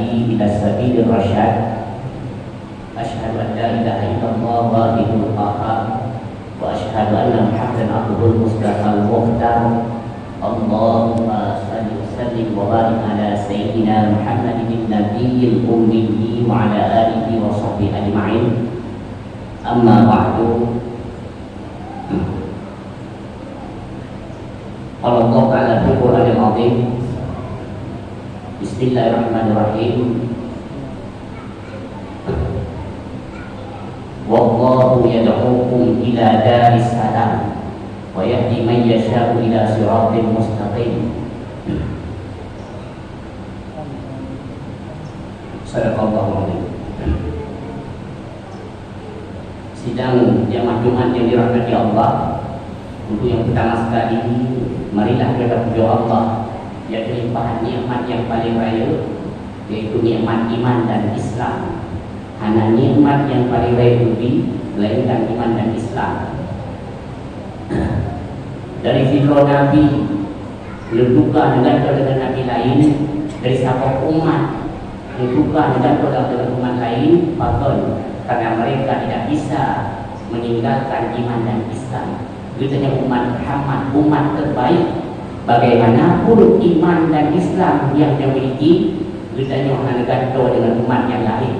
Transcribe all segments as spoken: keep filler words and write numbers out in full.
إلى سبيل الرشاد. أشهد أن لا إله إلا الله الواحد القهار، وأشهد أن محمدا عبده المصطفى المختار. اللهم صل وسلم وبارك على سيدنا محمد النبي الأمي وعلى آله وصحبه أجمعين. أما بعد. قال الله تعالى في القرآن العظيم. بسم الله الرحمن الرحيم. والله يدعوكم إلى دار السلام ويهدي من يشاء إلى صراط مستقيم. صدق الله العظيم. Sidang jamaah Jumat yang dirahmati Allah, untuk yang pertama sekali, marilah kita puja Allah, yaitu limpahan nikmat yang paling raya, yaitu nikmat iman dan Islam. Hana nikmat yang paling raya teubi, melainkan iman dan Islam. Dari sidroe nabi, leutuka neugantoe deungon nabi laén, dari saboh umat, leutuka neugantoe deungon umat laén, pakon? Karena mereka tidak bisa meninggalkan iman dan Islam. Geutanyoe umat Muhammad, umat terbaik. Bagaimanapun iman dan Islam yang dimiliki, geutanyoe hana neugantoe deungon umat nyang laén.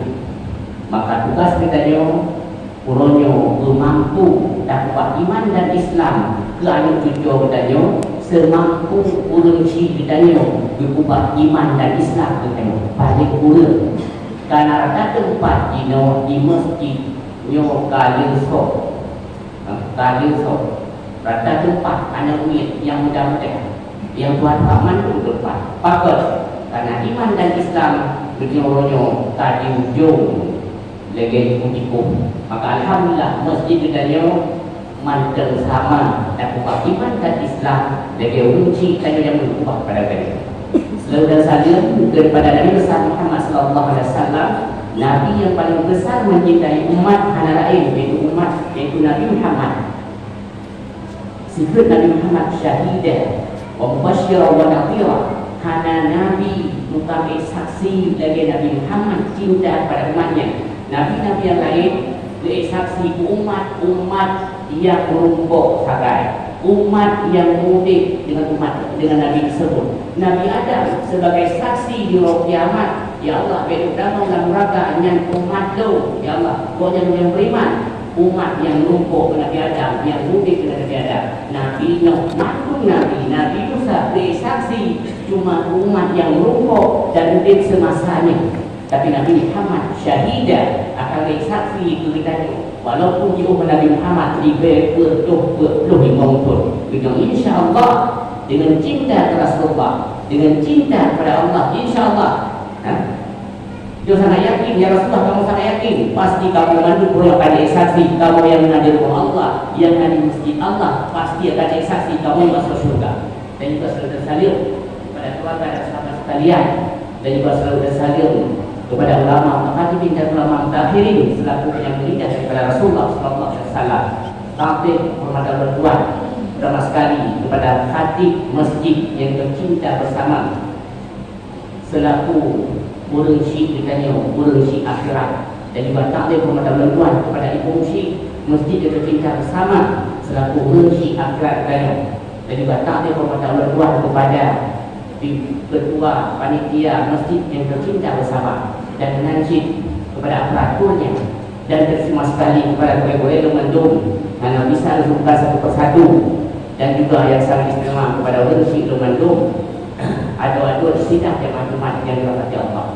Maka tugas geutanyoe uroe nyoe beumampu takeubah iman dan Islam keu aneuk cucoe geutanyoe, seumampu ureueng chik geutanyoe geukeubah iman dan Islam geutanyoe. Paléng kureueng, ka na rata teumpat jinoe di meuseujid nyoe ka leusoh. Ka leusoh, rata teumpat aneuk miet nyang muda-muda, nyang tuha-tuha mandum teumpat. Pakon? Karena iman dan Islam geutanyoe uroe nyoe ka di ujong lagèe tikus-tikus. Maka alhamdulillah, meuseujid geutanyoe mantong sama takeubah iman dan Islam lagèe ureueng chik tanyoe nyang meukeubah pada geutanyoe. Salawat dan salam kepada Nabi besar Muhammad sallallahu alaihi wasallam, Nabi yang paling besar mencintai umat hana laén, yaitu umat, yaitu Nabi Muhammad. Sifeut Nabi Muhammad syahidan wa mubasysyiran wa nadhira. Hana nabi tukang ék saksi lagèe Nabi Muhammad cinta pada umat nyan. Nabi-nabi nyang laén geuék saksi keu umat, umat nyang meurumpok sagai, umat nyang mudik deungon umat, deungon Nabi tersebut. Nabi Adam sebagai saksi di uroe kiamat, "Ya Allah, bèk udamong lam nuraka nyan umat lôn, ya Allah, gobnyan nyang beriman." Umat nyang meurumpok keu Nabi Adam, nyang mudik keu Nabi Adam, Nabi Nuh, mandum nabi, Nabi Musa, bri saksi, cuma umat nyang meurumpok dan udeb seumasa nyan. Tapi Nabi Muhammad syahida, akan bri saksi keu geutanyoe. Walaupun jiôh Nabi Muhammad ribèe peuet ploh, peuet ploh limong thôn, geutanyoe insya Allah deungon cinta keu Rasulullah, deungon cinta kepada Allah, insya Allah. Ha? Nyoe sangat yakin, "Ya Rasulullah, kamoe sangat yakin." "Pasti kamoe mandum bunoe akan jadi saksi, kamoe nyang na di rumoh Allah, nyang na di meuseujid Allah, pasti akan jadi saksi kamoe masuk syurga." Dan juga salawat dan salam kepada keluarga dan sahabat sekalian, dan juga salawat dan salam kepada ulama mutaqaddimin dan ulama mutaakhirin selaku yang melindas daripada Rasulullah sallallahu alaihi wasallam. Takdim hormat dan bantuan, terutama sekali kepada khatib masjid yang tercinta bersama, selaku ureueng chik geutanyoe, ureueng chik akhirat, dan juga takdim hormat dan bantuan kepada ibu chik masjid yang tercinta bersama, selaku ureueng chik akhirat geutanyoe, dan juga takdim hormat dan bantuan kepada di ketua panitia masjid yang tercinta bersama, dan meunan cit kepada aparaturnya. Dan terima sekali kepada gurèe-gurèe lôn mandum nyang hana bisa lôn sebutkan satu persatu, dan juga yang sangat istimewa kepada ureueng chik lôn mandum, adoe-adoe sidang jamaah Jumat yang dirahmati Allah.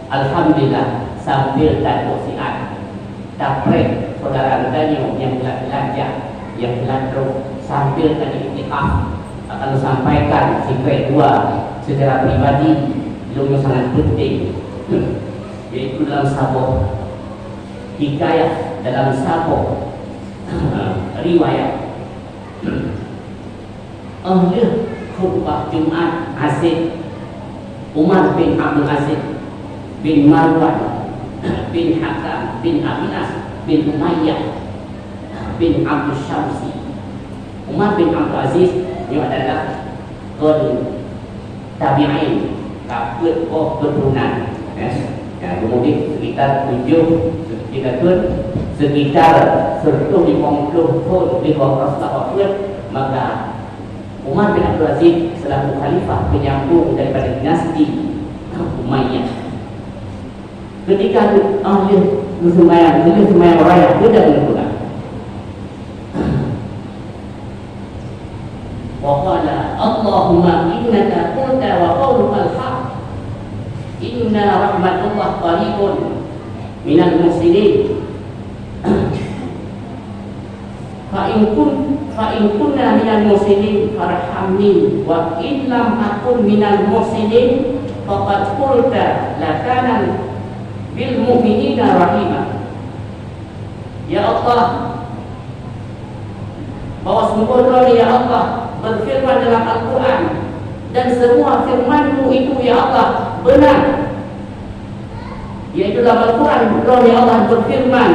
Alhamdulillah, sambil taduek siat, tapreh saudara geutanyoe nyang geulat-geulat jak, nyang geulat trok, sambil tajiôh iktikaf, akan lôn sampaikan sikrek dua secara pribadi lôn nyang sangat penting. Yaitu dalam saboh hikayah, dalam saboh riwayat, óh lheueh khutbah Jumat Aziz, Umar bin Abdul Aziz bin Marwan bin Hakam bin Abinas bin Umayyah bin Abdul Syamsi. Umar bin Abdul Aziz nyoe adalah kon tabi'in, Ka peuet boh keuturonan, ya. Ya, keumudian sekitar tujoh, sekitar pun, sekitar seratus lima puluh thon leubeh peuet, maka Umar bin Abdul Aziz selaku khalifah penyambung daripada dinasti Umayyah. Ketika tu, ah, lheueh seumayang, lheueh seumayang raya, beda dengan Quran. Wa qala, "Allahumma innaka qulta wa qaulukal haq. Inna rahmatallah qaribun minal muhsinin. Fa in kun, fa in kunna minal muhsinin farhamni, wa in lam akun minal muhsinin faqad qulta lakana bil mu'minina rahima." Ya Allah, bahwa sungguh Droe, ya Allah, berfirman dalam Al-Quran, dan semua firman-Mu itu, ya Allah, benar. Yaitu dalam Al-Quran, Droe, ya Allah, berfirman,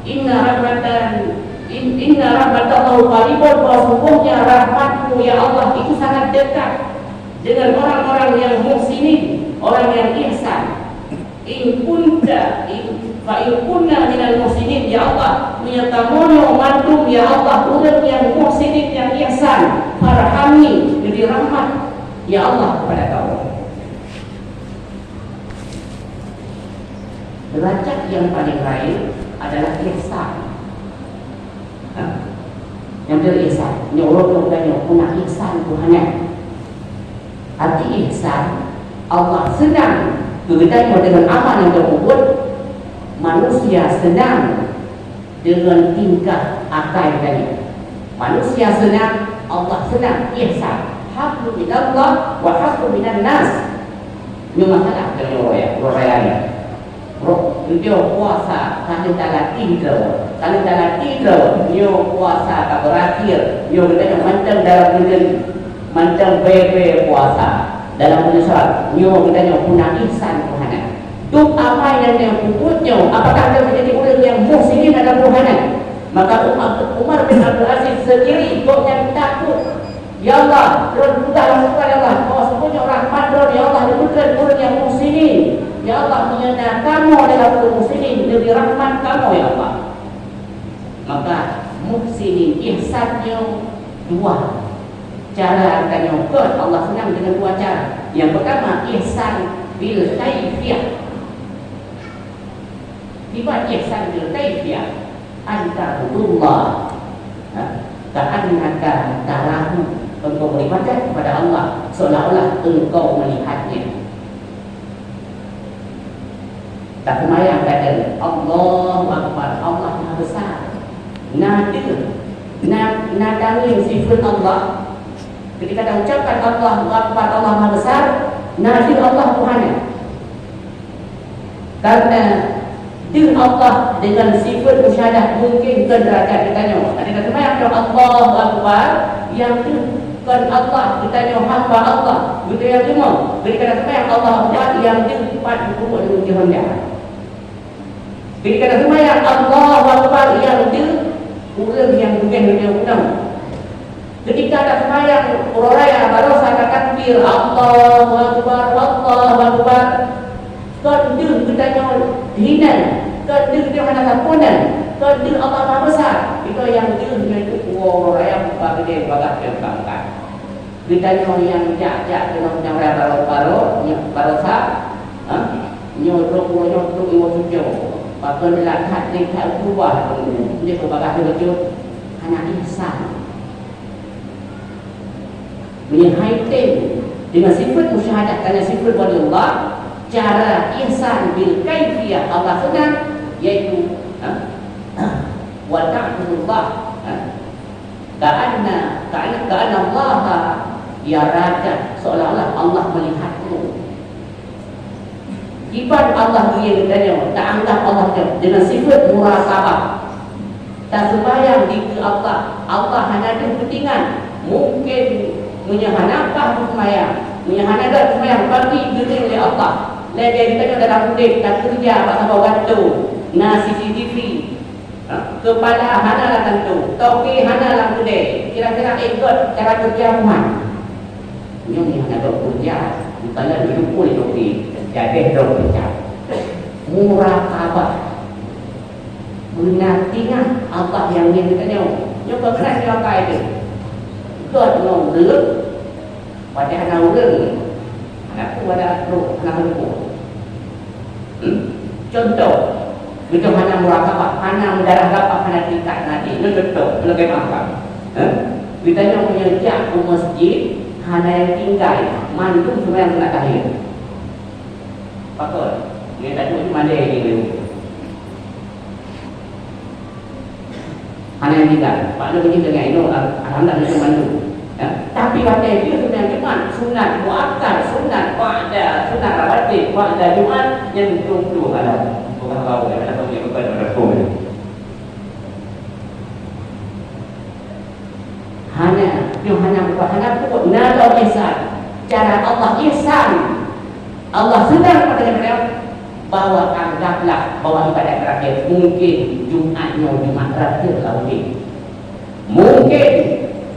"Inna rahmatan, in, inna rahmatallahi qaribun," bahwa sungguhnya rahmat-Mu, ya Allah, itu sangat dekat dengan orang-orang yang muhsinin, orang yang ihsan. In kunta, in, fa in kunna minal muhsinin, ya Allah, meunyoe kamoe nyoe mandum, ya Allah, ureuëng nyang muhsinin, nyang ihsan, farhamni, geubri rahmat, ya Allah, kepada kamoe. Derajat yang paling lain adalah ihsan. Ha? Nyang teuihsan, nyoe ureuëng nyang geutanyoe puna ihsan keu hana. Arti ihsan, Allah seunang keu geutanyoe deungon amal nyang geupeubeuet, manusia seunang deungon tingkah akai geutanyoe. Manusia seunang, Allah seunang, ihsan. Haqqu minallah wa haqqu minan nas. Nyoe masalah geutanyoe raya, raya nyoe. Roh, nyoe puasa ka lheueh talatih droe, ka lheueh talatih droe, nyoe puasa ka beurakhir, nyoe geutanyoe mantong dalam buleuen, mantong bèe-bèe puasa. Dalam buleuen Syawal, nyoe geutanyoe puna ihsan keu hana. Dum amai nyang geutanyoe peubuet nyoe, apakah geutanyoe jadi ureuëng nyang muhsinin atawa hana? Maka Umar, Umar bin Abdul Aziz seundiri gobnyan takot. Ya Allah, droe peugah lam Quran, ya Allah, bahwa sungguhnya rahmat droe, ya Allah, diberikan ureuëng nyang muhsinin. Ya Allah, meunyoe na kamoe adalah ureuëng muhsinin, neubri rahmat kamoe, ya Allah. Maka muhsinin, ihsan nyoe dua cara geutanyoe. Kon Allah seunang deungon dua cara. Nyang peurtama, ihsan bil kaifiyah. Kiban ihsan bil kaifiyah, an ta'budallah, ha, ka'annaka tarahu, engkau beribadat kepada Allah seolah-olah engkau melihat-Nya. Taseumayang gata, Allahu Akbar, Allah Maha Besar. Na deuh, na, na tangieng sifeut Allah. Ketika taucapkan Allahu Akbar, Allah Maha Besar, na deuh Allah Tuhan. Karena deuh Allah dengan sifat musyahadah mungkin kon derajat geutanyoe. Ada kata yang Allahu Akbar, yang tu kon Allah, geutanyoe hamba Allah, geutanyoe cuma. Ketika kata yang Allahu Akbar, yang tu empat puluh dua jihanda. Ketika kata yang Allahu Akbar, yang tu ureuëng nyang bukan geutanyoe. Ketika taseumayang uroe raya, baroesa tatakbir, Allahu Akbar, Allahu Akbar. Kon deuh geutanyoe hina, kon deuh geutanyoe hana sapeue nan, kon deuh Allah Maha Besar. Itu nyang deuh nyan uroe raya buka geude bagaih teuh bangkai. Geutanyoe nyang jak-jak keunoe nyang raya baro-baro, nyang baroesa, ha? Nyoe trok uroe nyoe trok iwoe cucoe. Pakon lam that, lam that ubah, nyoe bagaih teuh bacut. Hana ihsan. Meunyoe hai tem deungon sifat musyahadah, kana sifat wali Allah, cara ihsan bil kaifiyah Allah seunang, yaitu, ha? Wa ta'budullah, ha? Ka'anna, ka'anna, ka'anna Allaha yaraka, seolah-olah Allah melihatmu. Kiban Allah geuye geutanyoe, taanggab Allah nyoe deungon sifat muraqabah. Taseumayang dikeue Allah, Allah hana deuh peutingan. Mungken meunyoe hana paih seumayang, meunyoe hana deuh seumayang, pasti geuring lé Allah. Lagèe geutanyoe dalam udép, takeureuja bak saboh gantô, na C C T V. Ha? Keupala hana lam gantô, toke hana lam keudè. Kira-kira ikot cara keureuja muhan. Nyoe nyang hana dok keureuja. Misalnya, geuyue pun toke, jadeh droe peucah. Murakabah. Beuna tingah Allah nyang ngieng geutanyoe. Nyoe peukeuran nyoe akai teuh. Göt ngon ureueng, watèe hana ureueng, hana peue, hana trok, hana meurumpok. Hmm? Contoh, geutanyoe hana murakabah, hana meudarah lapah, hana tingkat hati. Nyoe contoh, lagèe makan. Eh? Geutanyoe meunyoe jak u masjid, hana nyang tinggai, mandum seumayang sunat tahiyat. Pakon? Nyang tatuek mandé jih. Hana nyang tinggai. Pak Lôn jih deungon inoe, alhamdulillah, itu mandum. Ya. Tapi watèe jih sunat Jumat, sunat muakkad, sunat ba'da, sunat rawatib, ba'da Jumat, nyan dua puluh malam. Bukan bau, ya, ada bau, ya, bukan, ada bau. Hana, nyoe hana bukan hana pun, na lom ihsan. Cara Allah ihsan. Allah seunang pada geutanyoe, bahwa anggaplah bahwa ibadat terakhir, mungkin Jumat nyoe Jumat terakhir lam udép. Mungkin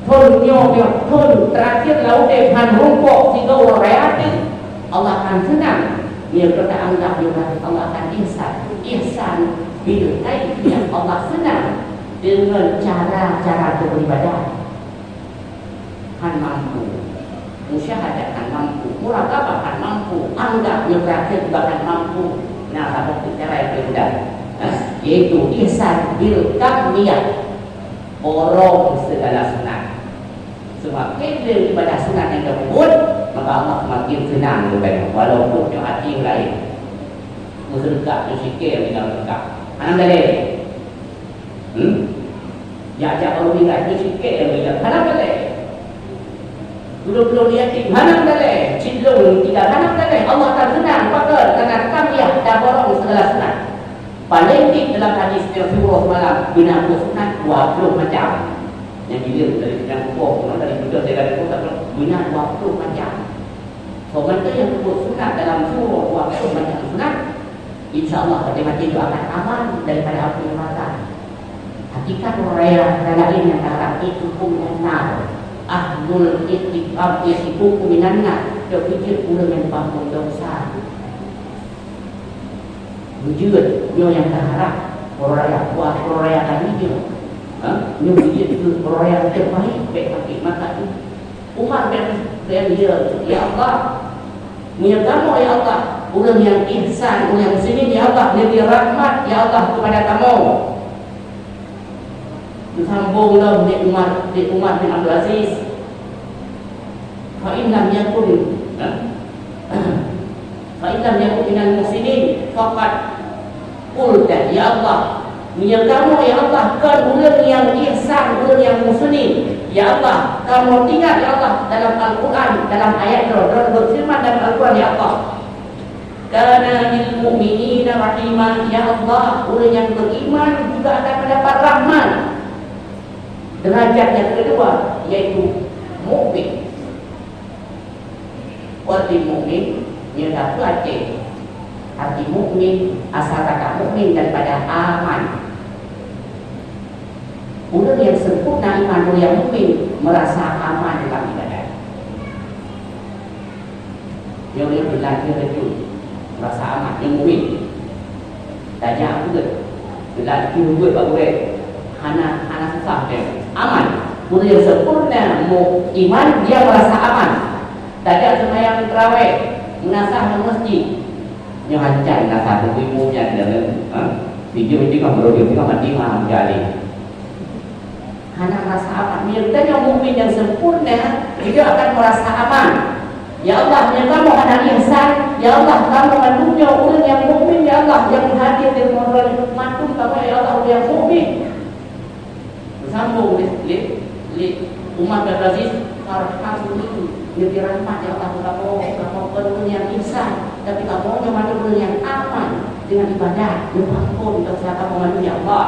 thon nyoe, nyoe thon terakhir lam udép, han rumpok sigoe raya teuh. Allah akan seunang. Nyoe kita anggap juga Allah akan ihsan. Ihsan bil kaifiyah, Allah seunang dengan cara-cara beribadat. Han mampu. Musyahadah han mampu. Murakabah han mampu. Anggap nyoe terakhir juga han mampu. Nah, saboh cara yang keudah. Yaitu ihsan bil kamiyah. Borong segala sunat. Seumaken lé ibadah sunat nyang teupeubeuet, maka Allah seumaken seunang keu geutanyoe, walaupun nyoe até laén. Meuseudeukah nyoe sikée nyang tinggai meuseudeukah. Hana dalé. Hmm? Jak-jak ureueng tinggai nyoe sikée nyang tinggai. Hana dalé. Tulông-tulông yatim, hana dalé. Cit lông tinggai, hana dalé. Allah akan seunang, pakon? Karena kamiyah, taborong segala sunat. Paléng jih dalam hadis nyang siuroe seumalam, beuna buet sunat dua ploh macam. Nyang hireuen dari sinan kupoh, kemudian dari beudoh dari kupoh, tapi beuna dua ploh macam. Soe mantong nyang peubuet sunat dalam siuroe dua ploh macam sunat, insya Allah, maté-maté nyoe akan aman daripada api neraka. Hakikat ureueng raya laén nyang taharap, itqun minan nar. Ahlul itqi, itqun minan nar. Nyoe peucit ureueng nyang diampôn desya. Beujeuet nyoe nyang taharap, uroe raya, puasa uroe raya kali nyoe. Ha? Nyoe beujeuet keu uroe raya nyang terbaik, bèk sakét mata. Umar bin, bin dia, "Ya Allah, meunyoe kamoe, ya Allah, ureueng nyang ihsan, ureueng nyang muslimin, ya Allah, neubri rahmat, ya Allah, kepada kamoe." Geusambông lom lé Umar, lé Umar bin Abdul Aziz, "Fa in lam yakun, ha? Fa in lam yakun minal muhsinin, faqad qulta, ya Allah, meunyoe kamoe, ya Allah, kon ureueng nyang ihsan, ureueng nyang muhsinin, ya Allah, kamoe teuingat, ya Allah, dalam Al-Quran, dalam ayat droe, droe beufeureuman dalam Al-Quran, ya Allah." Kana lil mu'minina rahimah, ya Allah, ureueng nyang beriman juga akan mendapat rahmat. Derajat yang kedua yaitu mukmin. Arti mukmin, nyoe ka peue arti? Arti mukmin, asal kata mukmin daripada aman. Ureueng nyang sempurna iman, ureueng nyang mukmin, merasa aman dalam ibadat. Nyoe ureueng nyang geulakèe beutôi, rasa aman, nyang mukmin. Tajak peugöt, geulakèe beutôi bak gurèe, hana, hana susah teuh. Aman. Ureueng nyang sempurna mu-, iman, dia merasa aman. Tajak seumayang tarawèh, meunasah lam meuseujid. Nyoe hancan meunasah, beuibu nyan deungon, ha? Sijeuem teuka, meureujeuk teuka, mati mah, jali. Hana rasa aman. Meunyoe geutanyoe mukmin nyang sempurna, geutanyoe akan merasa aman. Ya Allah, meunyoe kamoe hana ihsan, ya Allah, kamoe mandum nyoe ureueng nyang mukmin, ya Allah, nyang hadir di rumoh droe nyoe mandum kamoe, ya Allah, ureueng nyang mukmin. Sambông lé, lé, lé Umar bin Abdul Aziz, "Farhamni, neubri rahmat, ya Allah, keu kamoe, kamoe kon ureueng nyang ihsan, tapi kamoe nyoe mandum ureueng nyang aman, deungon ibadat, neupeuampôn desya kamoe mandum, ya Allah."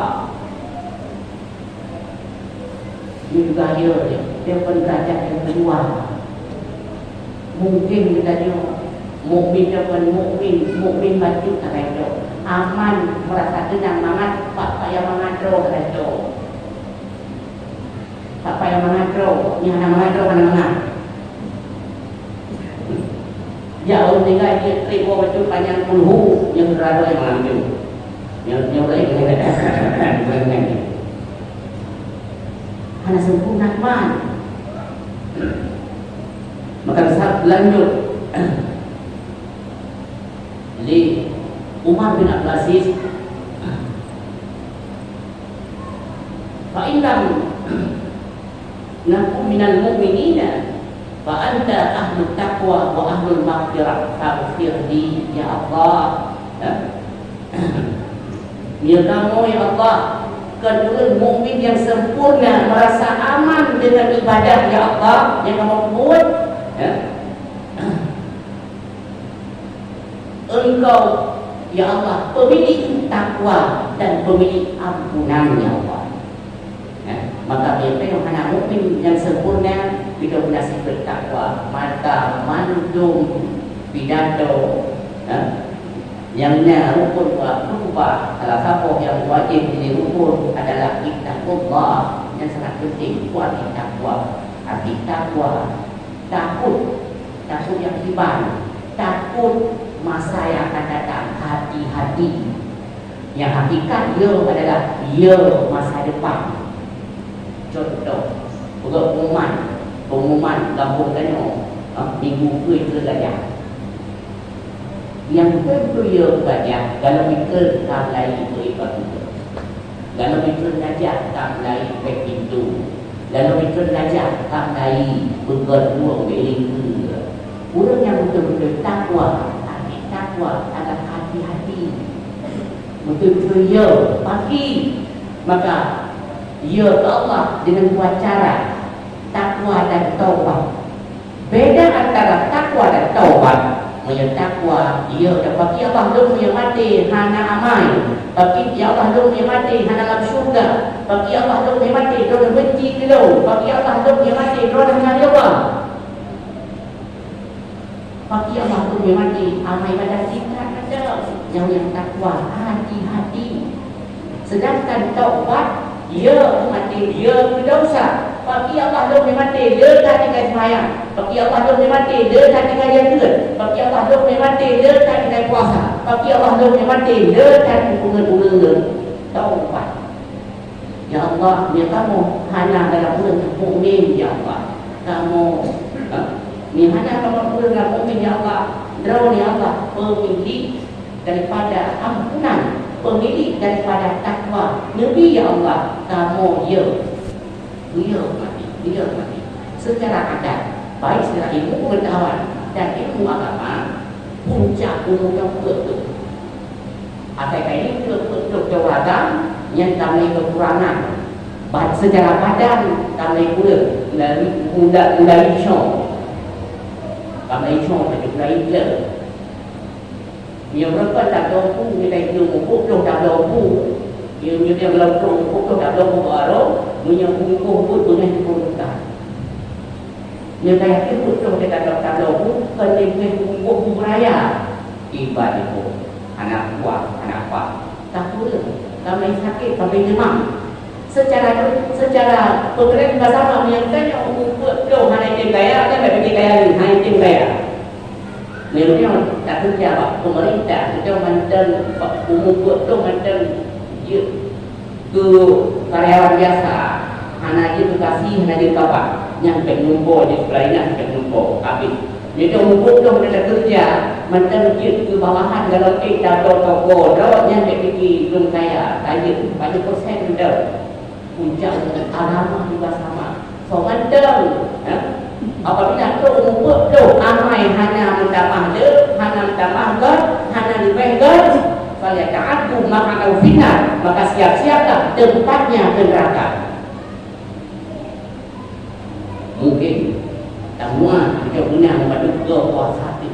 Nyoe juga, ya, dia pun derajat yang kedua. Mungkin geutanyoe mukmin, dia pun mukmin, mukmin bacut sagai droe. Aman, merasa tenang, mangat, bak payah mangat droe sagai droe. Bak payah mangat droe, nyang hana mangat droe, hana mangat. Ya, ureuëng tinggai jeuet trép boh bacut panyang puluhu, nyang rado nyang malam tu. Nyang, nyang lain ngon hana sempurna iman. Maka sab lanjut lé Umar bin Abdul Aziz, "Fa in lam nakun minal mu'minina, fa anta ahlut taqwa wa ahlul maghfirah, faghfir li, ya Allah." Ya. "Ya kamoe, ya Allah, kon ureuëng mukmin nyang sempurna, merasa aman dengan ibadah, ya Allah, nyang kamoe peubuet. Ya. Engkau, ya Allah, pemilik takwa dan pemilik ampunan, ya Allah." Ya, maka meunyoe hana mukmin nyang sempurna, beudoh meunan sifeuet takwa, maka mandum pidato, ya, nyang na rukun wa rubah, salah saboh nyang wajéb jadi rukun adalah ittaqullah, nyang sangat penting, kuat takwa. Arti takwa, takut, takut nyang kiban, takut masa nyang akan datang, hati-hati. Nyang hakikat ya adalah ya masa depan. Contoh, peugah pengumuman, pengumuman gampông tanyoe, ha, minggu keu treun gajah. Nyang beutôi-beutôi ya gajah, galom ikeu ka meulai ikeu iba. Galom ikeu gajah ka meulai pek pintu. Lalu beutôi gajah ka meulai beugöt lueng bak lingkeu. Ureuëng nyang beutôi-beutôi takwa, arti takwa adalah hati-hati. Beutôi-beutôi ya, paki. Maka, ya keu Allah dengan dua cara, takwa dan taubat. Beda antara takwa dan taubat. Meunyoe takwa, ya, dan bagi Allah lôn meunyoe maté hana amai. Bagi, ya Allah, lôn meunyoe maté hana lam syurga. Bagi Allah lôn meunyoe maté droeneuh benci keu lôn. Bagi Allah lôn meunyoe maté droeneuh hana ridha. Bagi Allah lôn meunyoe maté amai ibadat singkat saja. Nyang, nyang takwa, hati-hati. Sedangkan taubat, ya maté, ya keu desya. Bagi Allah lôn meunyoe maté le that tinggai seumayang. Bagi Allah lôn meunyoe maté le that tinggai jakeuet. Bagi Allah lôn meunyoe maté le that tinggai puasa. Bagi Allah lôn meunyoe maté le that peungeut ureuëng lôn. Taubat. Ya Allah, meunyoe kamoe hana dalam ureuëng mukmin, ya Allah. Kamoe, ha? Meunyoe hana kamoe ureuëng mukmin, ya Allah. Droeneuh, ya Allah, pemilik daripada ampunan, pemilik daripada takwa. Neubi, ya Allah, kamoe ya. Beliau mati, beliau mati. Secara adat, baik secara ilmu pengetahuan dan ilmu agama, puncak umur kamoe peuet ploh. Asai kaini peuet ploh teuh ragam, nyan tamlai kekurangan. Ba-, secara badan tamlai kureueng, mulai, mulai, mulai cong. Tamlai cong, mulai cong. Meunyoe meureumpok tabloe bu, meunyoe tabloe bu, tabloe bu. Meunyoe, meunyoe tabloe bu, tabloe bu baru, meunyoe bungkôh bu beungéh siploh juta. Meunyoe ka yakin beutôi tabloe, tabloe bu, kon lé beungéh bungkôh bu beuraya. Iba ibu, hana kuah, hana apa. Ka kureueng, ka meunan sakét, ka meunan demam. Secara, secara peukeureun basama, meunyoe tanyoe umu peuet ploh hana item kaya, kan bak item kaya ni, hana item kaya. Meunyoe takeureuja bak peumeurintah, meunyoe mantong bak umu peuet ploh mantong jeuet keu karyawan biasa, hana jeuet keu kasih, hana jeuet keu apa, nyan pèng lumpoe jeuet keu laénan, pèng lumpoe, habéh. Meunyoe umu peuet ploh hana takeureuja, mantong jeuet keu bawahan dalam ék tabloe toko droe, nyan bèk pike lôn kaya, kaya, pajoh persen mantong. Puncak agama di basama. Soe mantong, ha? Apabila trok umu peuet ploh amai hana meutamah le, hana meutamah göt, hana leubeh göt, falyata'addu maq'adahu finnar, maka siap-siaplah tempatnya ke neraka. Mungkin tamuah kita guna membantu ke puasa tu.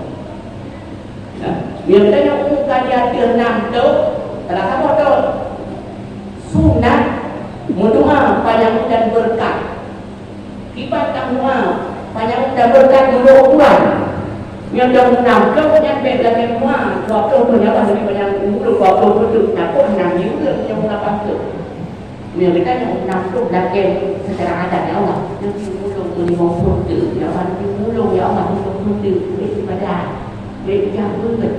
Ya. Biasanya umum kaji ateueh enam tu, salah satu tu sunat mendoa panyang dan berkat. Kiban tamuah panyang dan berkat menurut ukuran. Yang dah enam tu, yang bek lagi mua, dua puluh tu nyawa lebih banyak umur dua puluh tu, takut enam juga, yang lapan tu. Meunyoe geutanyoe nafeuh lakée seucara adat, "Ya Allah, neubi mulông meulima peuet teuk, ya Allah, neubi mulông, ya Allah, meulima peuet teuk, keu ibadat." Gereja beureukat.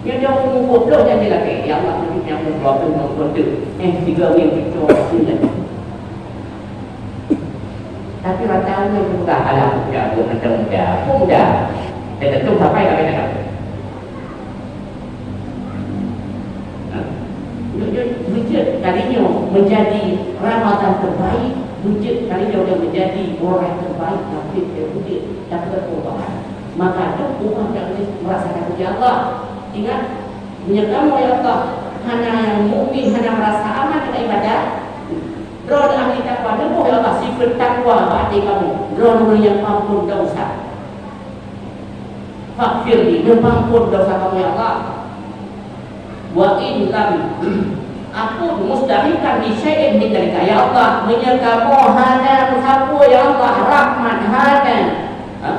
Nyan nyang umur dua puluh nyan jilakée, ya Allah, tunjuk nyang umur dua puluh, umur dua puluh. Eh, tiga orang cucok sini. Tapi rata orang juga alam muda, bukan macam muda. Pun muda. Dia tentu sampai kami nak. Ha? Jujur, jujur, kali nyoe menjadi Ramadan terbaik, jujur, kali nyoe menjadi orang terbaik, tapi dia jujur, dapat perubahan. Maka tu umat dak boleh merasa takut ya Allah. Ingat, meunyoe kamoe ya Allah, hana nyang mukmin, hana merasa aman deungon ibadat, droe ahli takwa, neuboh ya Allah, sifeut takwa bak até kamoe, droe ureuëng nyang peuampon desya. Faghfirli, neupeuampon desya kamoe ya Allah. Wa in lam akun mustahiqan li syai'in min dzalika. Ya Allah, meunyoe kamoe hana meusapeue, ya Allah, rahmat hana, ha?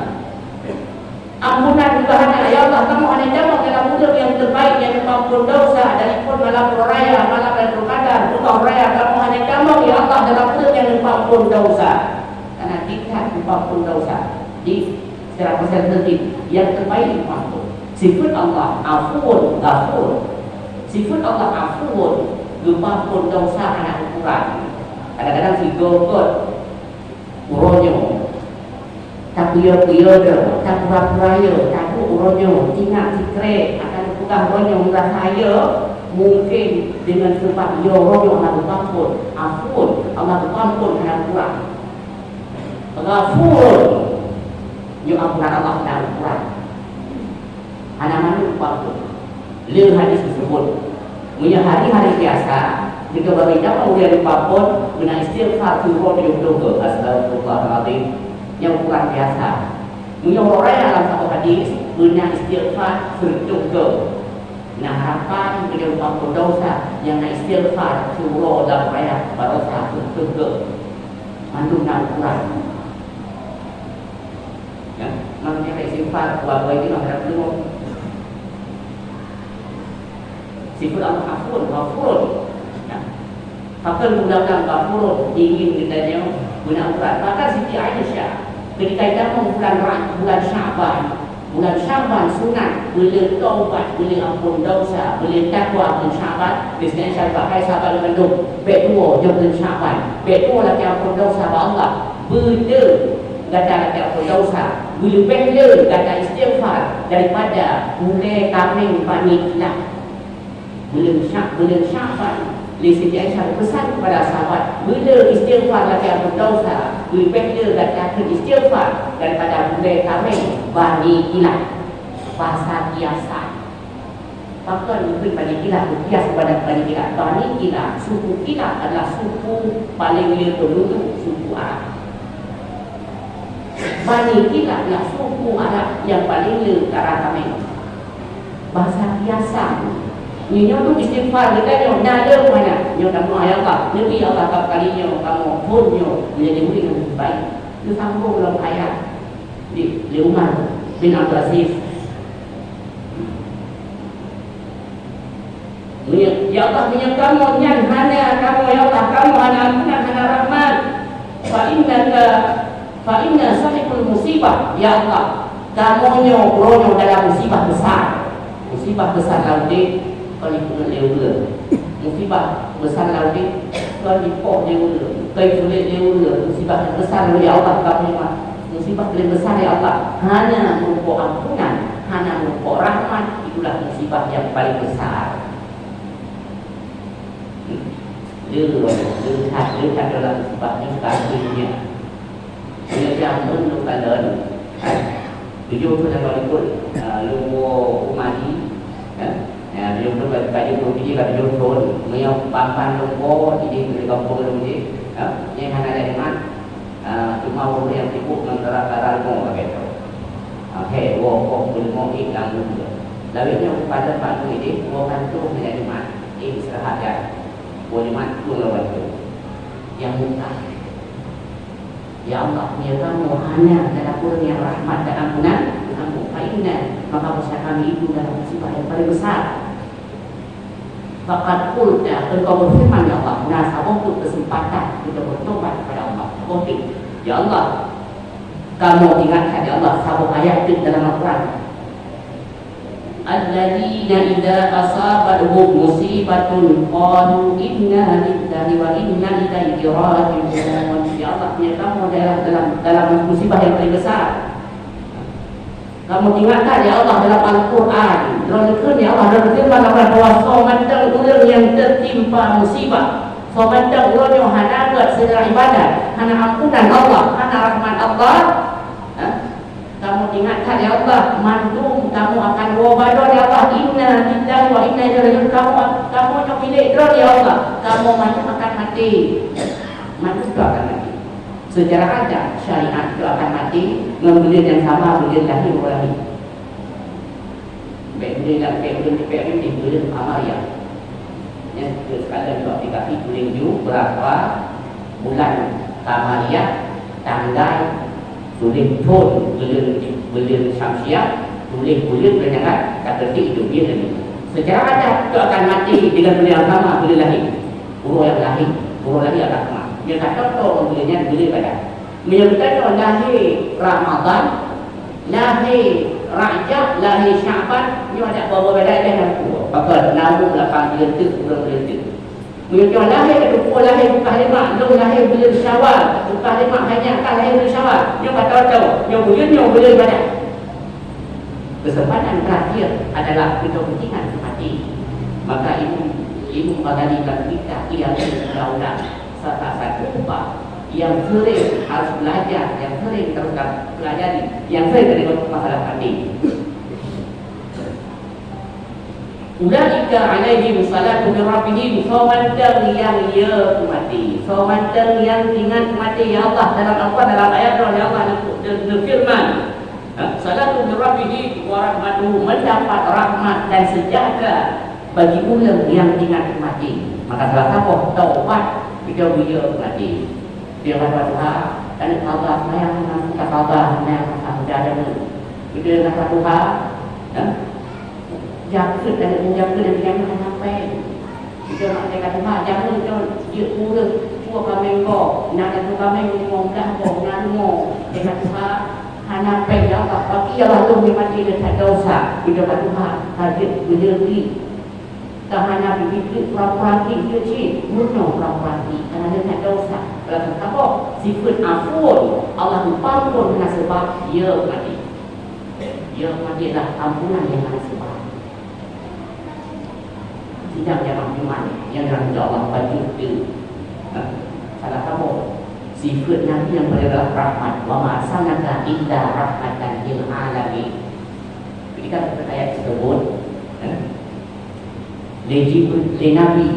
Ampunan juga hana, ya Allah, kamoe hana tamong dalam ureuëng nyang terbaik nyang neupeuampon desya dari phon malam raya, malam Lailatul Qadar, bukan raya, kamoe hana tamong, ya Allah, dalam ureuëng nyang neupeuampon desya. Karena tingkat neupeuampon desya di Secara konsentrasi, yang terbaik itu ampun. Sifat Allah Afuun Ghafur. Sifat Allah Afuun, geupeuampon desya hana ukuran. Kadang-kadang sigoe-goe uroe nyoe, tapeue-peue deuh, tapura-pura yo, taduek uroe nyoe, ingat sikrek, akan peugah uroe nyoe, merasa yo, mungkin dengan sebab yo uroe nyoe Allah geupeuampon, Afuun, Allah geupeuampon hana ukuran. Ghafurun. Nyoe ampunan Allah na ukuran. Hana mandum peuampon. Le hadis tersebut, meunyoe hari-hari biasa, ketika bagi dakwah udah dipapon, guna istighfar siuroe tujoh ploh kali. Astagfirullahalazim. Nyoe ukuran biasa. Meunyoe orang dalam satu hadis, guna istighfar seratus kali. Nah, harapan beliau peuampon desya nyang na istighfar siuroe dalam raya, barosa seratus kali. Mandum na ukuran. Ya, maksudnya kayak sifat, buat-buat itu nak berapa dulu? Sifat Allah Afuun, Ghafurun. Ya. Pakon bulan-bulan Ghafurun, ingin kita nyoe guna ukuran. Bahkan Siti Aisyah, ketika kita mau bulan Ra-, bulan Syaban, Bulan Syaban sunat, beu le taubat, beu le ampon desya, beu le takwa bulan Syaban, Kristen Syaban, hai sahabat lôn mandum, bèk tuwo jok bulan Syaban, bèk tuwo lakèe ampon desya bak Allah, beu le gata lakèe ampon desya, beu leubeh le gata istighfar daripada gulèe kaméng bani kilat. Buleuen Sya-, buleuen Sya'ban, lé Siti Aisyah geupesan keupada sahabat, "Beu le istighfar lakèe ampon desya, leubeh le gata kheun istighfar daripada gulèe kaméng bani kilat." Bahasa kiasan. Pakon geukheun bani kilat, geukias keupada bani kilat? Bani kilat, suku kilat adalah suku paleng le peunduduek suku Arab. Bani kilat adalah suku Arab nyang paleng le kara kaméng. Bahasa kiasan. Nyoe tu istighfar geutanyoe na le mana? Nyoe kamoe, "Ya Allah, neubi Allah kap kali nyoe kamoe phon nyoe menjadi murid nyang baik." Neusambong lom ayat di, di Umar bin Abdul Aziz. Meunyoe, "Ya Allah, meunyoe kamoe nyan hana kamoe, ya Allah, kamoe hana ampunan, hana rahmat, fa innaka, fa inna sahibul musibah, ya Allah, kamoe nyoe uroe nyoe dalam musibah besar." Musibah besar lam udép kon jipeuingat lé ureueng. Musibah besar lam udép kon jipoh lé ureueng, kon jipuléh lé ureueng. Musibah besar, ya Allah, kamoe nyoe musibah paléng besar, ya Allah, hana meurumpok ampunan, hana meurumpok rahmat, itulah musibah nyang paléng besar. Hmm. Le, le that, le that dalam musibah nyoe ka dunia. Meunyoe jameun lôn kalon, eh, tujoh thon lam likot, eh, lôn woe u Madi, eh, eh, tujoh thon ka, ka jeuet lôn pike ka tujoh thon. Meunyoe ban-ban lôn woe, idéh lé gampông lôn jih, eh, nyan hana lé iman. Ah, teuma ureueng nyang sibuk ngon cara-cara rumoh lagèe nyoe. Ah, he, woe koh peuleumah ék lam muka. Lawét nyoe padam bak muka idéh, woe kantô meunyoe Jumat, ék istirahat, ya. Woe Jumat, tueng lawan tu. Nyang muka. Ya Allah, ya kamu hanya dalam ureueng nyang rahmat dan ampunan, kamu fa inna, maka bahwasanya kami itu dalam musibah yang paling besar. Faqad qulta, engkau berfirman, ya Allah, na saboh teuk keuseumpatan kita bertobat kepada Allah. Saboh teuk. Ya Allah, kamoe ingat that, ya Allah, saboh ayat teuk dalam Al-Quran. Alladzina idza asabathum musibatun qalu inna lillahi wa inna ilaihi raji'un. Ya Allah, meunyoe kamoe dalam, dalam, dalam musibah nyang paleng besar, kamoe ingat that, ya Allah, dalam Al-Quran. Droeneuh kheun, ya Allah, droeneuh kheun bak kamoe bahwa soe mantong ureuëng nyang teutimpa musibah, soe mantong uroe nyoe hana gét secara ibadat, hana ampunan Allah, hana rahmat Allah, ha? Kamoe ingat that, ya Allah, mandum kamoe akan woe badon, ya Allah. Inna lillahi wa inna ilaihi raji'un. Kamoe, kamoe nyoe milék Droe, ya Allah. Kamoe mandum akan maté. Mandum tu akan maté. Secara adat, syariat tu akan maté ngon buleuen nyang sama buleuen lahé uroe lahé. Bèk buleuen lam, bèk buleuen, bèk buleuen, buleuen Kamariah. Nyan, sekadar untuk aplikasi tuléh ju berapa bulan Kamariah, tanggai, tuléh thon buleuen, buleuen Syamsiah, tuléh buleuen peunyangat, ka keutik hidup dia lagi. Secara adat, tu akan maté dengan buleuen agama, buleuen lahé. Uroe nyang lahé, uroe lahé agama. Dia kata, tu buleuen nyan buleuen ibadat. Meunyoe geutanyoe lahé Ramadhan, lahé Rajab, lahé Sya'ban, nyoe adak boh-boh beda deh lam kuah. Pakon, na ureuëng lapan buleuen teuk, ureuëng buleuen teuk. Meunyoe nyoe lahé, teupeu lahé bukah lima, lôn lahé buleuen Syawal, bukah lima hanya ka lahé buleuen Syawal. Nyoe ka tahu-tahu, nyoe buleuen, nyoe buleuen ibadat. Kesempatan terakhir adalah untuk ingat mati. Maka Imam, Imam Ghazali dan kita yang sudah ulang salah satu bab yang sering harus belajar, yang sering terus pelajari, yang sering terlibat masalah mati. Ulaika alaihim salatu min rabbihim, soe mantong nyang ye keu mati, soe mantong nyang ingat keu mati. Ya Allah, dalam Al-Quran, dalam ayat droe, ya Allah, neufirman, ha, salatu min rabbihim wa rahmatuhu, mendapat rahmat dan sejahtera bagi ureuëng nyang ingat keu mati. Maka salah saboh taubat, kita ye keu mati. Dia kata Tuhan, dan Allah sayang, kita Allah sayang, kita ada. Dia kata Tuhan, ha? Jakeuet, dan jakeuet, dan jakeuet hana péng. Kita nak cakap Tuhan, jangan tu, dia urus, cua kami kau, nak tu kami ngomong dah kau, nak ngomong. Dia kata Tuhan, hana péng, ya Allah, bagi ya Allah, tu memang dia tak dosa. Kita kata Tuhan, hajat menjadi. Ka hana bibit pura-pura ti cit, bunoe pura-pura ti, karena dia tak dosa. Kalau tak apa, sifat afun, Allah lupa pun hana sebab, ya mati. Ya mati adalah ampunan yang hana sebab. Sidang jamaah Jumat yang dirahmati Allah, bagi tu. Ha? Salah kamu. Sifat Nabi yang paling adalah rahmat. Wa ma arsalnaka illa rahmatan lil alamin. Ketika kita ayat tersebut, ha? Lé Jibril, lé Nabi,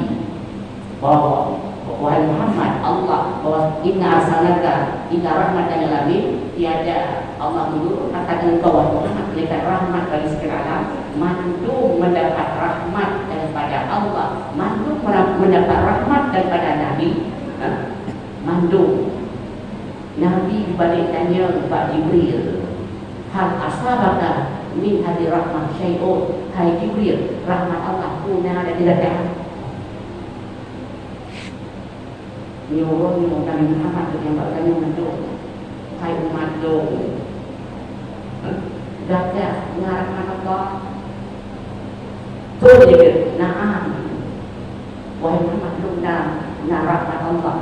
bahwa, wahai Muhammad, Allah, bahwa inna arsalnaka illa rahmatan lil alamin, tiada Allah menurunkan kata engkau, wahai Muhammad, melainkan rahmat bagi sekalian alam, mandum mendapat rahmat daripada Allah, mandum mera-, mendapat rahmat daripada Nabi, ha? Mandum. Nabi dibalik tanya bak Jibril, "Hal asabaka min hadhihi rahmah syai'un?" Hai Jibril, rahmat Allah peue na dari gata? Nyoe uroe nyoe Nabi Muhammad geutanyong bak geutanyoe mandum, hai umat lôn, ha? Gata na rahmat Allah? Beutôi jih, na'am. Wahai Muhammad, lôn na, na rahmat Allah.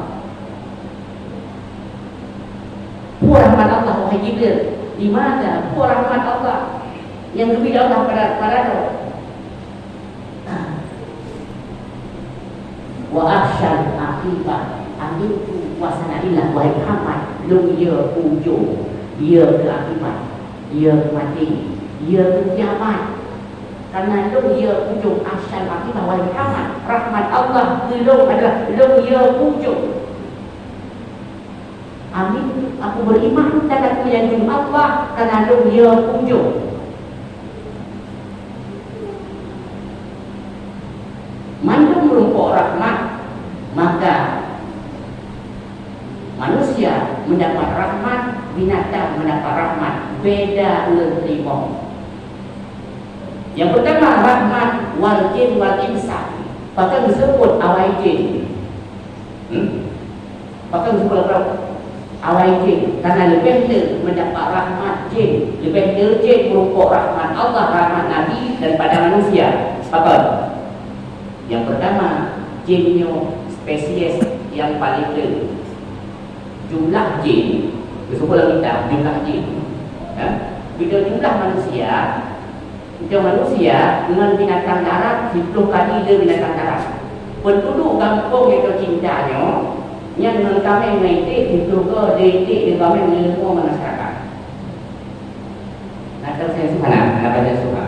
Peue rahmat Allah, wahai Jibril? Di mana? Peue rahmat Allah nyang geubri Allah pada, pada droe? Wa akhsyal aqibah, amintu wa sana'illah, wahai Muhammad, lôn ye ujong, ye keu akibat, ye keu maté, ye keu kiamat. Karena lôn ye ujong, akhsyal aqibah, wahai Muhammad, rahmat Allah keu lôn adalah lôn ye ujong. Amin. Aku beriman dan aku yakin Allah, karena lôn ye ujong. Mandum meurumpok rahmat, maka manusia mendapat rahmat, binatang mendapat rahmat, beda ureuëng teurimong. Yang pertama, rahmat wal jin wal insan. Pakon geuseubuet awai jin. Hmm? Pakon geuseubuet awai jin, karena leubeh le mendapat rahmat jin Leubeh le jén meurumpok rahmat Allah, rahmat Nabi daripada manusia. Pakon? Nyang peurtama, jén nyoe spesies nyang paleng le. Jumlah jén, geuseuôt lam kitab, jumlah jén. Ha? Bila jumlah manusia, Untuk manusia ngon binatang darat siplôh kali le binatang darat. Penduduk gampông nyang teucinta nyoe, nyan ngon kaméng ngon iték siplôh go le iték ngon kaméng ngon leumo ngon masyarakat. Na teuh saya suka na, na baca suka.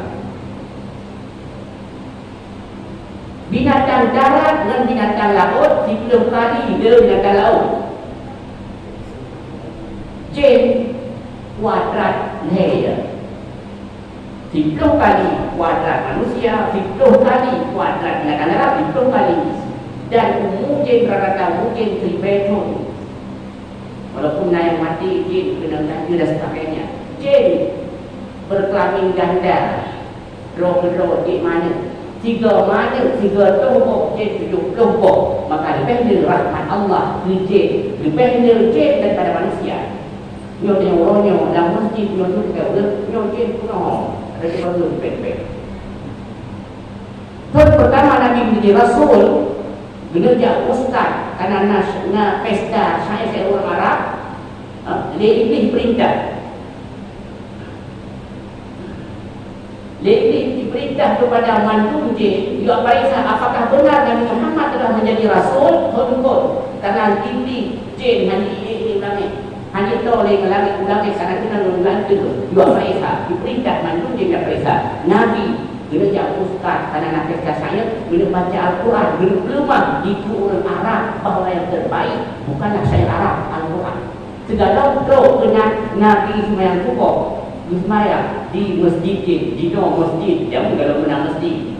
Binatang darat ngon binatang laôt siplôh kali le binatang laôt. Jén kuadrat lhèe. Siplôh kali kuadrat manusia, siplôh kali kuadrat binatang darat, siplôh kali. Dan umu jén rata-rata umu jén siribèe thôn. Walaupun na nyang maté jén keunong ganja dan sebagainya. Jén berkelamin ganda, droe keudroe jén manok. Sigoe manok, sigoe toh boh, jén tujoh ploh boh. Maka leubeh le rahmat Allah keu jén, leubeh le jén daripada manusia. Nyoe teuh uroe nyoe lam masjid nyoe teuh teuka ureueng nyoe jén peunoh. Ada sibagoe pèng-pèng. Thôn peurtama Nabi menjadi rasul, geuneuk jak ustaz, kana na, na pesta syair-syair ureueng Arab, ha, lé Iblih peurintah. Lé Iblih diperintah kepada mandum jin, "Yue pareksa apakah benar Nabi Muhammad telah menjadi rasul?" Hon kon, karena Iblih jin hana jeuet lé langét, hana jitô lé langét, u langét, karena keunan ngon ganteueng. "Yue pareksa," diperintah mandum jin jak pareksa. Nabi keuneuk jak ustaz, karena na pesta syair, keuneuk baca Al-Quran, keuneuk peuleumah, itu ureueng Arab bahwa yang terbaik bukanlah syair Arab, Al-Quran. Sigohlom trok keunan Nabi seumayang suboh, geuseumayang di masjid jih, jinoe masjid, jameun gohlom meunan masjid.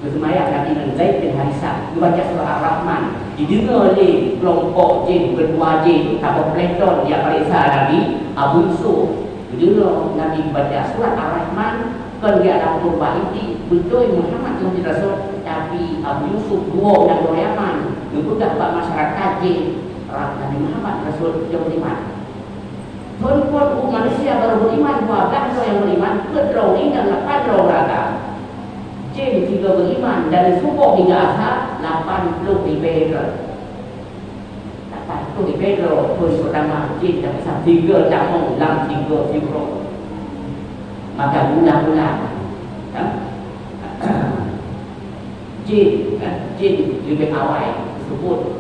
Geuseumayang Nabi ngon Zaid bin Harisah, geubaca surah Ar-Rahman, jideungoe lé keulompok jih, keutua jih, saboh plèton jak pareksa Nabi, Abu Yusuf. Geudeungoe Nabi geubaca surat Ar-Rahman, kon geujak lampôh bak Iblih, beutôi Muhammad teungoh jadi rasul, tapi Abu Yusuf, duo nyang droe Yaman, geupeugah bak masyarakat jih, Nabi Muhammad rasul, jeuet beriman. Thôn phon umat manusia barô beriman, dua blah droe nyang beriman, peuet droe inong, lapan droe ureueng agam. Jén sigoe beriman dari suboh hingga asar, lapan ploh ribèe droe. Lapan ploh ribèe droe, thôn peurtama jén tapisah tiga tamong lam tiga siuroe. Maka mula-mula, ha? Jén, ha? Jén leubeh awai teusebut.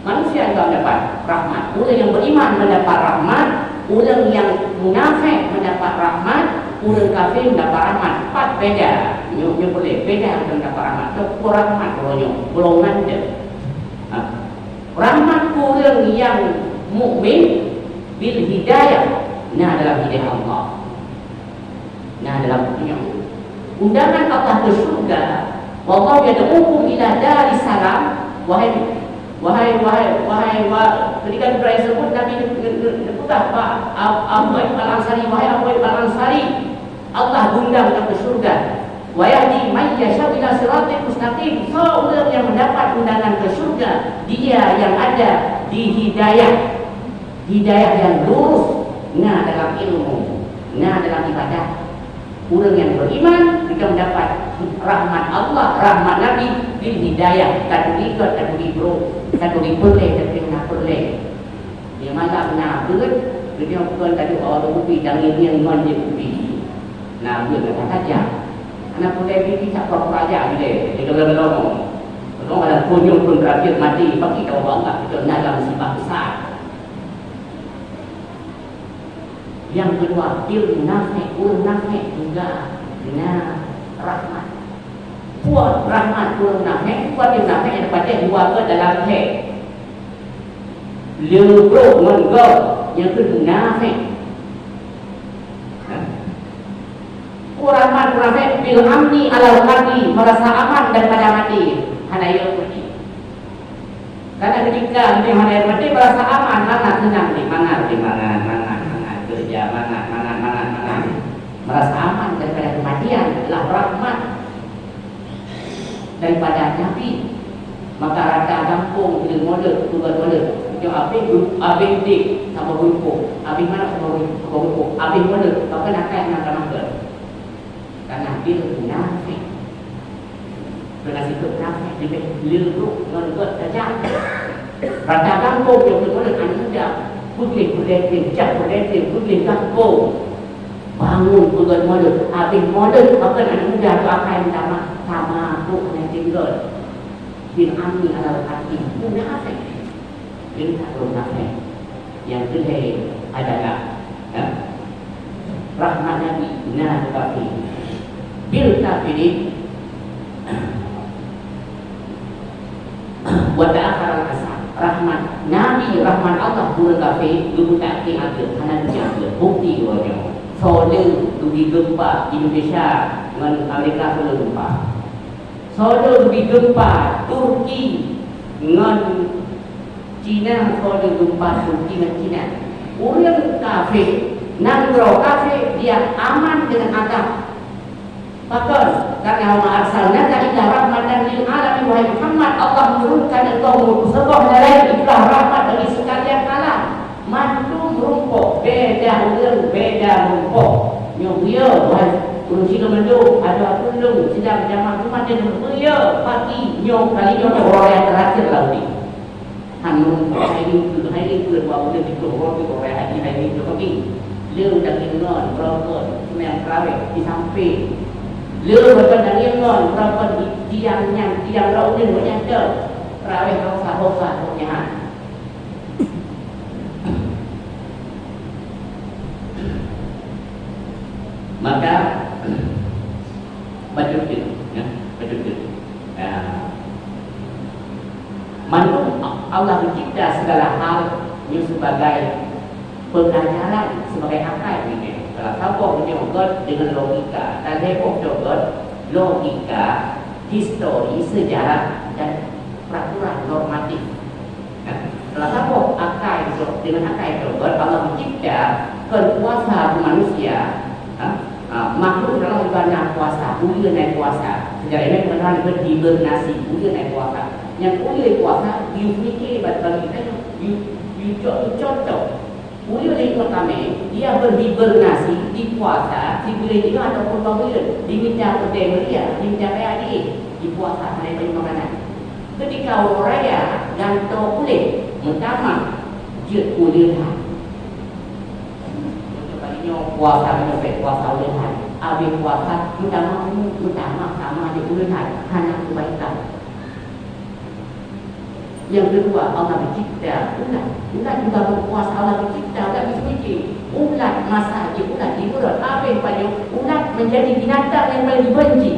Manusia juga mendapat rahmat. Ureueng nyang beriman mendapat rahmat, ureueng nyang munafék mendapat rahmat, ureueng kafé mendapat rahmat. Pat beda. Nyoe, nyoe peureulèe beda ureueng dapat rahmat. Nyoe peureulèe rahmat uroe nyoe, golongan deuh. Ha? Rahmat ureueng nyang mukmin bil hidayah, na dalam hidayah Allah. Nah, dalam dunia. Undangan Allah ke surga, "Wallahu yad'ukum ila daris salam." Wahai, wahai, wahai, wahai, wa-, ketika Ibrahim sebut, Nabi ne-, ne-, ne-, neupeugah bak Ab-, Abu Ayyub Al-Ansari, "Wahai Abu Ayyub Al-Ansari, Allah undang kamu ke surga. Wa yahdi may yasha ila siratin mustaqim." Soe ureueng nyang mendapat undangan ke surga, dia yang ada di hidayah. Hidayah yang lurus, na dalam ilmu, na dalam ibadah. Ureueng nyang beriman, jika mendapat rahmat Allah, rahmat Nabi, bil hidayah, taturi gèt, taturi brôk, taturi peureulèe, taturi na peureulèe. Di malam na beuet, geunyoe kon taduek awak kupi, tangieng ngieng ngon jeuet kupi. Na beuet gata tajam. Aneuk muda bibi tak pura-pura jak bidée, di dalam-dalam. Kalau ada kunjung pun terakhir mati, bagi tahu Allah, kita na dalam musibah besar. Nyang keudua, ilmu naféh, ureueng naféh juga na rahmat. Buet rahmat ureueng naféh, buet ilmu naféh nyang teupatéh dua ke dalam thèe. Le brôk ngon gob, nyang keu naféh. Ha? Ureueng naféh bil amni alal qatli, merasa aman daripada mati. Hana yue mati. Karena ketika leubeh hana mati, merasa aman, mangat, seunang di mangat, di mangat, mangat, mangat, kerja, mangat, mangat, mangat, mangat. Merasa aman daripada kematian adalah rahmat daripada Nabi. Maka rata gampông keuneuk mulod, peugöt mulod. Abéh, abéh udép saboh geurumpok, abéh manok saboh geurumpok, abéh mulod, bahkan akai hana tamah gét. Karena bil munafik. Keunan sifeuet munafik leubeh le brok ngon gét tajam. Rata gampông nyang teupeuleueh aneuk muda, peugleh peudeh, jak peudeh, peugleh gampông. Bangun peugöt mulod, abéh mulod, bahkan aneuk muda tu akai tamah, tamah brok hana tinggai. Bil amni alal hakim. Munafik. Bil munafik. Nyang keulhèe adalah, ya, rahmat Nabi na keu kafé. Bil kafirin wa ta'akhkhara al-'asab. Rahmat Nabi, rahmat Allah keu ureueng kafé geupeutak keu ageueng, hana geujak ageueng. Bukti uroe nyoe. Soe le geubri geumpa Indonesia ngon Amerika, soe le geumpa. Soe le geubri geumpa Turki ngon Cina, soe le geumpa Turki ngon Cina. Ureueng kafé, nanggroe kafé, dia aman deungon agam. Pakon? Karena wa ma arsalnaka illa rahmatan lil alamin, wahai Muhammad, Allah menurunkan engkau meupeusaboh hana laén, itulah rahmat bagi sekalian alam. Mandum rumpok, beda ureueng, beda rumpok. Nyoe buya, wahai ureueng Cina mandum, adoe keu lôn, sidang jamaah Jumat nyoe buya, pagi nyoe kali nyoe uroe nyang terakhir lam udép. Han rumpok, hai ni keu, hai ni keu dua buleuen siplôh uroe, uroe haji, hai ni keu pagi. Le daging ngon, beurokon, seumayang tarawih, di sampéng. Le daging ngon, beurokon, di tiang nyan, tiang lam udép, nyan tu. Tarawih, hausa, hausa, nyan. Maka, bacut jeuet, ya, bacut jeuet. Ya. Mandum Allah mencipta segala hal nyoe sebagai pelajaran, sebagai akai nyoe. Salah saboh nyoe gét deungon logika, dan heboh nyoe gét logika, histori, sejarah, dan peraturan normatif. Nah, salah saboh akai droe, deungon akai droe, Allah mencipta kon puasa keu manusia, ha? Ha, makhluk dalam ibadah puasa, uleue nai puasa. Sejarah ilmu pengetahuan disebut hibernasi, uleue nai puasa. Nyang uleue puasa, you pemikir bagi tanyoe, you, you co-, you contoh. Uleue lé Imam Kamé, dia berhibernasi di puasa sibuleuen jinoe ataupun dua buleuen, dimita peudeh meuria, dimita kaya diéh, di puasa hana jibri makanan. Ketika uroe raya, gantoe ulèh, meutamah jeuet uleue that. Contoh kali nyoe puasa, nyoe bèk puasa ulèh that. Abéh puasa, meutamah, meutamah sama jeuet uleue that, hana keubaikan. Nyang keudua, Allah geucipta ulat. Ulat juga berkuasa, Allah geucipta ulat, bisi biji. Ulat masa jih, ulat jibeurot, abéh pajoh, ulat menjadi binatang yang paling dibenci.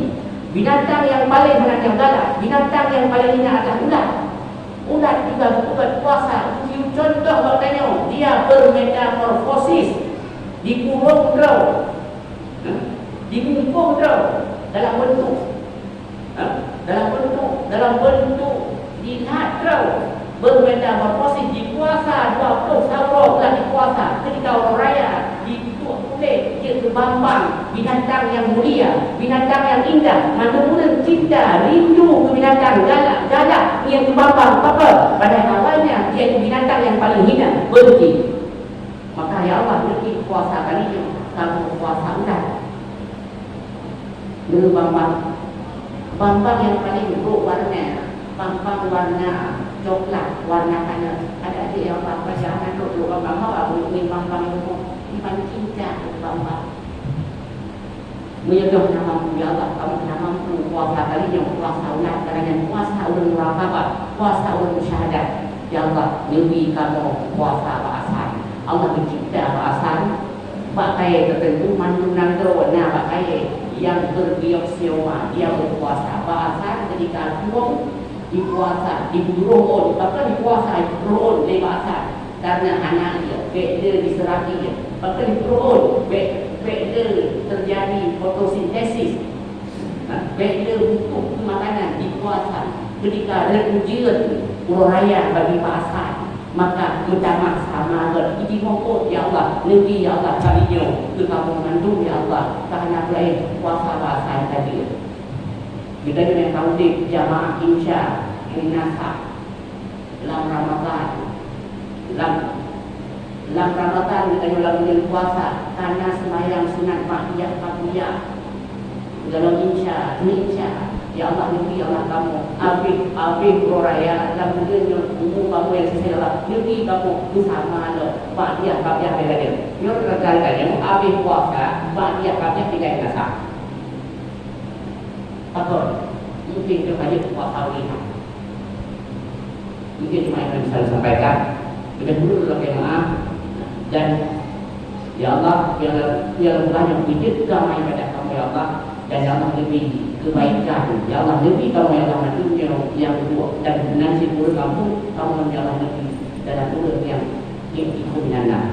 Binatang yang paling, binatang galak, binatang yang paling hina adalah ulat. Ulat juga berkuasa. Contoh bak tanyoe, dia bermetamorfosis. Dikurong droe. Hah? Dimumpong droe dalam bentuk Ha? Dalam bentuk, dalam bentuk dilat droe, bermetamorfosis, dipuasa dua ploh saboh bulan dipuasa. Ketika uroe raya, ditutup kulét, jeuet keu bambang, binatang yang mulia, binatang yang indah. Mandum ureueng cinta, rindu keu binatang galak, galak, ngieng keu bambang, pakon? Padahai awalnya, dia itu binatang yang paling hina, benci. Maka, ya Allah, neubi puasa kali nyoe, kamoe puasa ulat. Neu bambang. Bambang nyang paleng brok warna, bambang warna coklat, warna kanya. Adak-adak nyang bambang, jangan brok bambang, awak brok bambang nyoe, iban cinta bambang. Meunyoe na mampu, ya Allah, kamoe na mampu puasa kali nyoe, puasa ulat, karena nyan puasa ureueng muraqabah, puasa ureueng musyahadah. Ya Allah, neubi kamoe puasa bak asai. Allah geucipta bak asai, bak kayèe teuteuntu mandum nanggroe na bak kayèe nyang bergiok sioma, dia berpuasa bak asai ketika tuwöng dipuasa, diburoe ôn, bahkan dipuasa, diburoe ôn lé bak asai. Karena hana ie, bèk le diseuraki ie. Pakon dipeurôn, bèk, bèk le teujadi fotosintesis. Ha, bèk le butuh keu makanan dipuasa. Keudika rhët ujeuen, uroe raya bagi bak asai, maka meutamah sama gét. Iji mohon, ya Allah, neubi, ya Allah, kali nyoe keu kamoe mandum, ya Allah, ka hana peulaén puasa bak asai saja. Geutanyoe nyang ka udép jamaah Insya Muminasah lam Ramadhan. Lam, lam Ramadan geutanyoe lam buleuen puasa, ka na seumayang sunat ba'diyah qabliyah. Geutanyoe insya, insya, ya Allah, neubri Allah kamoe abéh, abéh uroe raya lam buleuen nyoe, umu kamoe nyang sisé, ya Allah, neubri kamoe beusama lom ba'diyah qabliyah lagée nyoe. Nyoe reuka-reuka nyoe abéh puasa, ba'diyah qabliyah tinggai meunasah. Pakon? Mungkin nyoe ka jeuet puasa ulih. Mungkin cuma yang bisa disampaikan. Lebih dulu lagi maaf. Dan, ya Allah, ya Allah, ya Allah, banyak wujud kami pada kamu, ya Allah. Dan ya Allah, lebih kebaikan. Ya Allah, lebih kamu, ya Allah, nanti yang, yang buruk. Dan nanti buruk kamu, kamu, ya Allah, lebih dalam buruk yang, yang ikut minanah.